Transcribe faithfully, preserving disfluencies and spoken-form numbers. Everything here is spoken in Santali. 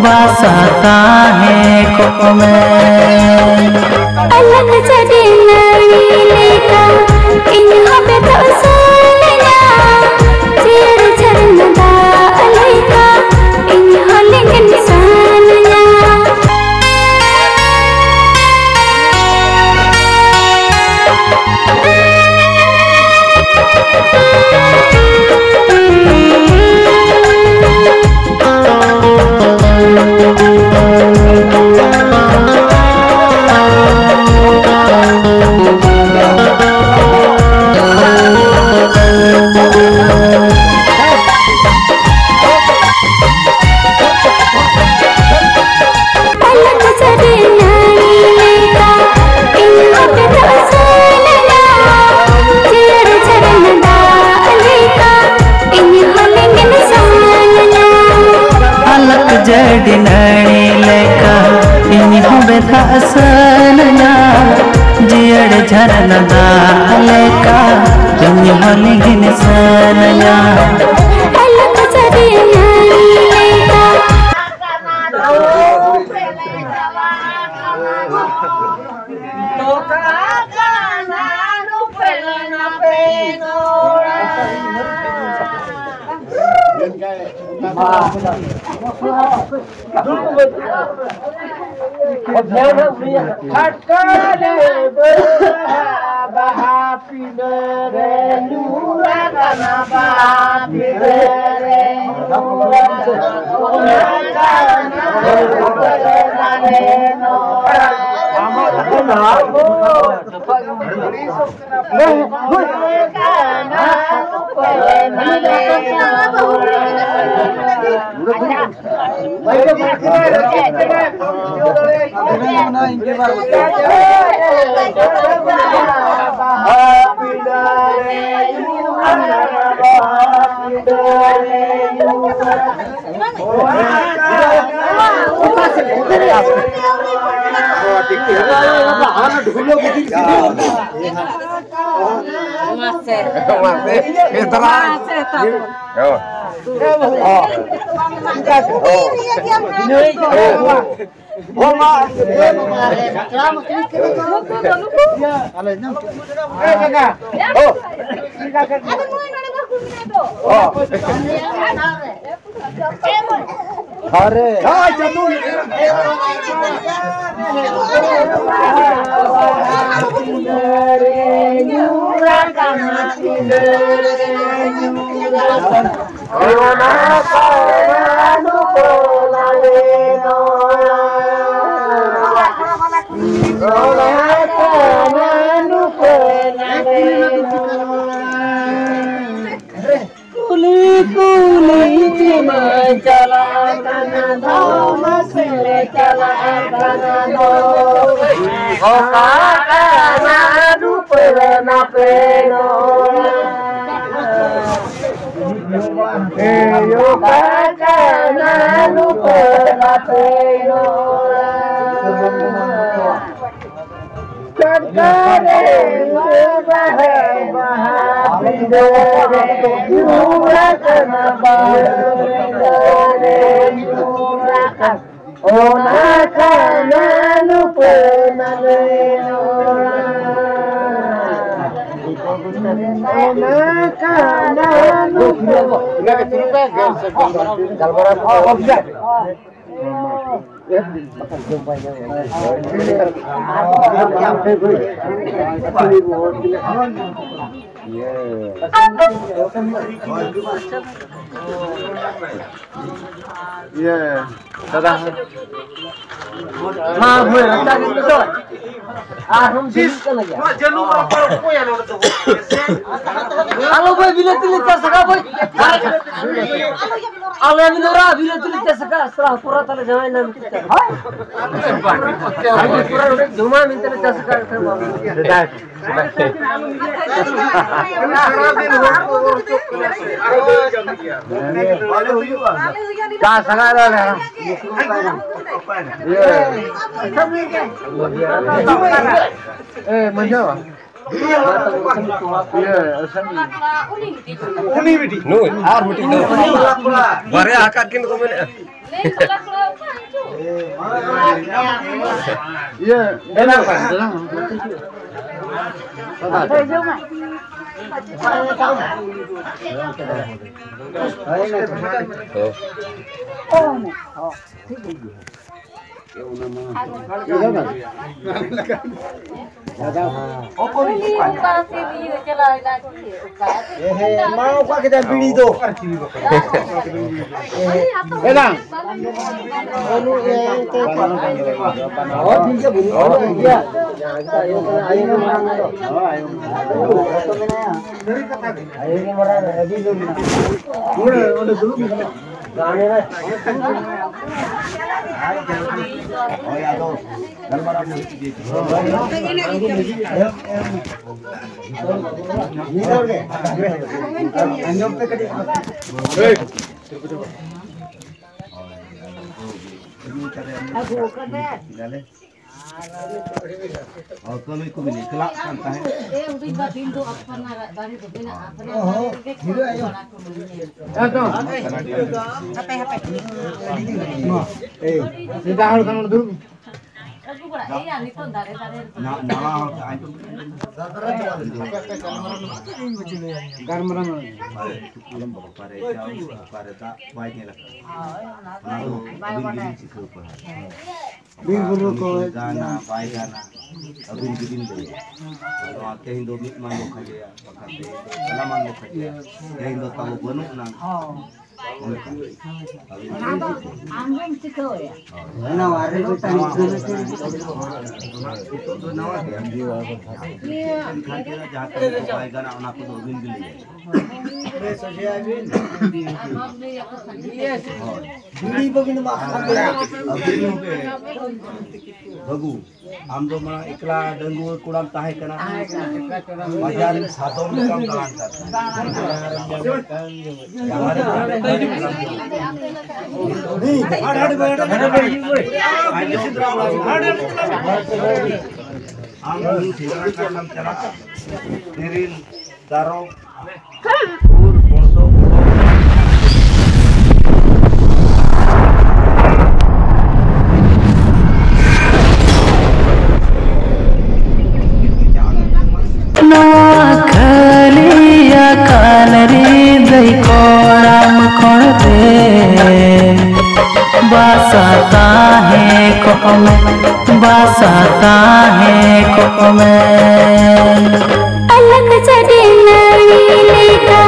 ᱵᱟᱥᱟ ᱛᱟᱦᱮᱸ ᱠᱚᱜ ᱢᱮ᱾ ᱟᱞᱟᱠ ᱡᱟᱹᱰᱤ ᱱᱟᱹᱲᱤ ᱞᱮᱠᱟ ᱤᱧ ᱦᱚᱸ ᱵᱮᱫᱚᱜ ᱥᱟᱱᱟᱧᱟ, ᱡᱤᱭᱟᱹᱲ ᱡᱷᱟᱨᱱᱟ ᱫᱟᱜ ᱞᱮᱠᱟ ᱤᱧ ᱦᱚᱸ ᱞᱤᱸᱜᱤᱱ ᱥᱟᱱᱟᱧᱟ᱾ ᱟᱞᱟᱠ ᱡᱟᱹᱰᱤ ᱱᱟᱹᱲᱤ ᱞᱮᱠᱟ ᱤᱧ ᱦᱚᱸ ᱵᱮᱫᱚᱜ ᱥᱟᱱᱟᱧᱟ, ᱡᱤᱭᱟᱹᱲ ᱡᱷᱟᱨᱱᱟ ᱫᱟᱜ ᱞᱮᱠᱟ ᱤᱧ ᱦᱚᱸ ᱞᱤᱸᱜᱤᱱ ᱥᱟᱱᱟᱧᱟ᱾ ᱟᱞᱟᱠ ᱡᱟᱹᱰᱤ ᱱᱟᱹᱲᱤ ᱞᱮᱠᱟ ᱤᱧ ᱦᱚᱸ ᱵᱮᱫᱟᱜ ᱥᱟᱱᱟᱧᱟ, ᱡᱤᱭᱟᱹᱲ ᱡᱷᱟᱨᱱᱟ ᱫᱟᱜ ᱞᱮᱠᱟ ᱤᱧ ᱦᱚᱸ ᱞᱤᱸᱜᱤᱱ ᱥᱟᱱᱟᱧᱟ᱾ ᱟᱞᱟᱠ ᱡᱟᱹᱰᱤ ᱱᱟᱹᱲᱤ ᱞᱮᱠᱟ᱾ ᱠᱟᱴᱠᱟ ᱨᱮ ᱵᱟᱦᱟ, ᱵᱟᱦᱟ ᱯᱤᱸᱰᱟᱹ ᱨᱮ ᱧᱩᱨ ᱟᱠᱟᱱᱟ, ᱵᱟᱦᱟ ᱯᱤᱸᱰᱟᱹ ᱨᱮ ᱧᱩᱨ ᱟᱠᱟᱱᱟ, ᱚᱱᱟ ᱠᱟᱱᱟ ᱨᱮ ᱱᱚᱣᱟ᱾ ᱢᱟᱥᱮ᱾ ᱢᱟᱥᱮ, ᱢᱟᱥᱮ, ᱛᱟᱵᱚᱱ᱾ ᱦᱳᱭ᱾ ᱟᱨᱮ᱾ ᱠᱩᱞᱤ ᱠᱩᱞᱤ ᱛᱮᱢᱟ ᱪᱟᱞᱟᱜ ᱠᱟᱱᱟ, ᱫᱷᱚᱨᱢ ᱥᱮᱫ ᱪᱟᱞᱟᱜ ᱠᱟᱱᱟ ᱫᱚ᱾ ᱚᱠᱟ ᱠᱟᱱᱟ ᱨᱩᱯᱟᱹ ᱱᱟᱯᱮ ᱱᱚᱲᱟ? ᱮᱭ ᱚᱠᱟ ᱠᱟᱱᱟ ᱨᱩᱯᱟᱹ ᱱᱟᱯᱮ ᱱᱚᱲᱟ? ᱪᱟᱴᱠᱟ ᱨᱮ ᱵᱟᱦᱟ, ᱵᱟᱦᱟ ᱯᱤᱸᱰᱟᱹ ᱨᱮ ᱧᱩᱨ ᱟᱠᱟᱱᱟ, ᱵᱟᱦᱟ ᱯᱤᱸᱰᱟᱹ ᱨᱮ ᱧᱩᱨ ᱟᱠᱟᱱᱟ᱾ ᱚᱱᱟ ᱠᱟᱱᱟ ᱱᱩᱯᱟᱹ ᱱᱟᱞᱮ ᱱᱚᱲᱟ᱾ ᱚᱱᱟ ᱠᱟᱱᱟ ᱱᱩᱯᱟᱹ ᱱᱟᱞᱮ ᱱᱚᱲᱟ᱾ ᱤᱭᱟᱹ, ᱫᱟᱫᱟ᱾ ᱦᱮᱸ, ᱦᱳᱭ, ᱨᱟᱪᱟ ᱜᱮ ᱛᱚ᱾ ᱟᱨᱦᱚᱸ ᱡᱤᱞ ᱠᱟᱱᱟ ᱜᱮᱭᱟ᱾ ᱱᱚᱣᱟ ᱡᱟᱹᱱᱩᱢ ᱟᱨ ᱯᱟᱨᱚᱢ ᱚᱠᱚᱭᱟ ᱱᱚᱰᱮ ᱫᱚ? ᱟᱞᱚ ᱵᱷᱟᱹᱭ, ᱵᱤᱞᱟᱹᱛᱤ ᱞᱮ ᱪᱟᱥ ᱟᱠᱟᱫ ᱵᱷᱟᱹᱭ᱾ ᱟᱞᱮ ᱢᱤᱫ ᱦᱚᱲ ᱵᱤᱞᱟᱹᱛᱤ ᱞᱮ ᱪᱟᱥ ᱟᱠᱟᱫ, ᱥᱟᱞᱟ ᱦᱚᱯᱚᱱ ᱮᱨᱟ ᱛᱟᱞᱮ ᱡᱟᱶᱟᱭ ᱮᱱᱟ ᱢᱤᱫᱴᱤᱡ ᱛᱟᱞᱮ᱾ ᱟᱞᱮ ᱯᱩᱨᱟᱹ ᱚᱸᱰᱮ ᱡᱚᱢᱟ ᱢᱮᱱᱛᱮ ᱞᱮ ᱪᱟᱥ ᱟᱠᱟᱫ, ᱮᱱᱠᱷᱟᱱ ᱵᱟᱝ ᱦᱩᱭᱩᱜ ᱜᱮᱭᱟ᱾ ᱪᱟᱥ ᱟᱠᱟᱫ ᱫᱚ ᱟᱞᱮ᱾ ᱤᱭᱟᱹ᱾ ᱮ, ᱢᱟᱹᱡᱷᱤ ᱵᱟᱵᱟ᱾ ᱩᱱᱤ ᱢᱤᱫᱴᱤᱡ᱾ ᱱᱩᱭ ᱟᱨ ᱢᱤᱫᱴᱤᱡ ᱫᱚ᱾ ᱵᱟᱨᱭᱟ ᱟᱠᱟᱫ ᱠᱤᱱ ᱠᱚ ᱢᱮᱱᱮᱫᱼᱟ᱾ ᱤᱭᱟᱹ, ᱫᱮᱱᱟ ᱠᱷᱟᱱ, ᱫᱮᱱᱟ᱾ ᱦᱮᱸ᱾ ᱮ ᱦᱮᱸ, ᱢᱟ ᱚᱠᱟ ᱠᱮᱫᱟ ᱵᱤᱲᱤ ᱫᱚ? ᱮᱞᱟᱝ᱾ ᱚᱸᱰᱮ ᱫᱩᱲᱩᱵ ᱢᱮ᱾ ᱦᱳᱭ, ᱟᱫᱚ ᱜᱟᱞᱢᱟᱨᱟᱣ ᱢᱮ᱾ ᱟᱸᱡᱚᱢ ᱯᱮ ᱠᱟᱹᱴᱤᱡ᱾ ᱟᱹᱜᱩ ᱠᱟᱫᱟ᱾ ᱦᱚᱲ ᱠᱟᱹᱢᱤ ᱠᱚ ᱵᱤᱱ ᱮᱠᱞᱟᱜ ᱠᱟᱱ ᱛᱟᱦᱮᱸᱫ᱾ ᱮ, ᱦᱩᱰᱤᱧ ᱵᱟ ᱫᱤᱱ ᱫᱚ ᱟᱯᱱᱟᱨᱟᱜ ᱫᱟᱨᱮ ᱫᱚ ᱢᱮᱱᱟᱜᱼᱟ᱾ ᱟᱯᱱᱟᱨᱟᱜ ᱫᱟᱨᱮ ᱨᱮᱜᱮ ᱠᱷᱚᱱ ᱫᱚ ᱵᱟᱲᱟ ᱠᱚ ᱢᱮᱱᱮᱫ᱾ ᱦᱟᱯᱮ, ᱦᱟᱯᱮ᱾ ᱮᱭ, ᱥᱮᱫᱟᱭ ᱦᱚᱲ ᱠᱟᱱᱟ ᱫᱩᱲᱩᱵ᱾ ᱟᱹᱜᱩ ᱵᱟᱲᱟ, ᱮᱭᱟ, ᱱᱤᱛᱚᱜ ᱫᱟᱨᱮ, ᱫᱟᱨᱮ ᱨᱮᱫᱚ᱾ ᱱᱟ-, ᱱᱟᱣᱟ ᱦᱚᱲ ᱠᱚ ᱟᱸᱡᱚᱢ᱾ ᱜᱟᱞᱢᱟᱨᱟᱣ ᱢᱮ᱾ ᱚᱠᱟᱨᱮ ᱪᱟᱣ, ᱚᱠᱟᱨᱮ ᱫᱟᱜ ᱵᱟᱭ ᱧᱮᱞ ᱟᱠᱟᱫᱟ᱾ ᱦᱳᱭ, ᱚᱱᱟ ᱫᱚ ᱚᱱᱟ ᱫᱚ ᱟᱹᱵᱤᱱ ᱜᱮᱵᱤᱱ ᱪᱤᱠᱟᱹᱣ ᱠᱟᱜᱼᱟ᱾ ᱵᱤᱨ ᱵᱩᱨᱩ ᱠᱚ ᱜᱟᱱᱟ, ᱵᱟᱭ ᱜᱟᱱᱟ, ᱟᱹᱵᱤᱱ ᱜᱮᱵᱤᱱ ᱞᱟᱹᱭᱟ᱾ ᱱᱚᱣᱟ ᱛᱮᱦᱮᱧ ᱫᱚ ᱢᱤᱫ ᱢᱟᱱ ᱵᱚ ᱠᱷᱟᱡᱮᱭᱟ, ᱵᱟᱠᱷᱟᱱ ᱛᱮᱦᱮᱧ ᱫᱚ ᱥᱟᱱᱟᱢ ᱢᱟᱱ ᱵᱚ ᱠᱷᱟᱡᱮᱭᱟ᱾ ᱛᱮᱦᱮᱧ ᱫᱚ ᱛᱟᱵᱚ ᱵᱟᱹᱱᱩᱜ ᱱᱟ᱾ ᱦᱚᱸ᱾ ᱚᱱᱠᱟ᱾ ᱟᱹᱵᱤᱱ ᱚᱱᱟ ᱫᱚ ᱟᱢᱜᱮᱢ ᱪᱤᱠᱟᱹᱣᱮᱭᱟ? ᱦᱳᱭ᱾ ᱱᱟᱣᱟ ᱨᱮ ᱢᱤᱫᱴᱟᱝ ᱱᱟᱣᱟ ᱜᱤᱫᱽᱨᱟᱹ ᱦᱚᱸ ᱱᱤᱛᱚᱜ ᱫᱚ ᱱᱟᱣᱟ ᱜᱮᱭᱟ᱾ ᱤᱭᱟᱹ᱾ ᱮᱱᱠᱷᱟᱱ ᱜᱮ ᱡᱟᱦᱟᱸ ᱠᱟᱹᱢᱤ ᱠᱚ ᱵᱟᱭ ᱜᱟᱱᱟ, ᱚᱱᱟ ᱠᱚᱫᱚ ᱟᱹᱵᱤᱱ ᱜᱮ ᱞᱟᱹᱭᱟ᱾ ᱦᱳᱭ᱾ ᱵᱤᱲᱤ ᱵᱟᱹᱜᱤᱱ ᱢᱟ ᱠᱷᱟᱱ ᱜᱮ᱾ ᱟᱹᱵᱤᱱ ᱦᱚᱸ ᱯᱮ ᱵᱟᱹᱜᱩ᱾ ᱟᱢ ᱫᱚ ᱢᱟᱲᱟᱝ ᱮᱠᱞᱟ ᱰᱟᱺᱜᱩᱣᱟᱹ ᱠᱚᱲᱟᱢ ᱛᱟᱦᱮᱸ ᱠᱟᱱᱟ᱾ ᱛᱟᱦᱮᱸ ᱠᱟᱱᱟ᱾ ᱵᱟᱡᱟᱨ ᱨᱮᱱ ᱥᱟᱫᱚᱢ ᱞᱮᱠᱟᱢ ᱫᱟᱬᱟᱱ ᱠᱟᱱ ᱛᱟᱦᱮᱸ᱾ ᱡᱟᱦᱟᱸ ᱨᱮ ᱟᱢ ᱤᱧ ᱥᱮᱸᱫᱽᱨᱟ ᱠᱟᱨᱠᱟᱢ ᱪᱟᱞᱟᱜᱼᱟ᱾ ᱛᱤᱨᱤᱞ, ᱛᱟᱨᱚᱵ, ᱩᱞ, ᱵᱚᱲᱥᱚ, ᱵᱚᱲᱚ᱾ ᱱᱚᱣᱟ ᱠᱷᱟᱹᱞᱤ ᱟᱠᱟᱞ ᱨᱮ ᱫᱟᱹᱭ ᱠᱚᱲᱟᱢ ᱠᱷᱚᱲ ᱛᱮ ᱵᱟᱥᱟ ᱛᱟᱦᱮᱸ ᱠᱚᱜ ᱢᱮ, ᱵᱟᱥᱟ ᱛᱟᱦᱮᱸ ᱠᱚᱜ ᱢᱮ᱾ ᱟᱞᱟᱠ ᱪᱟᱹᱰᱤ ᱱᱟᱹᱲᱤ ᱞᱮᱠᱟ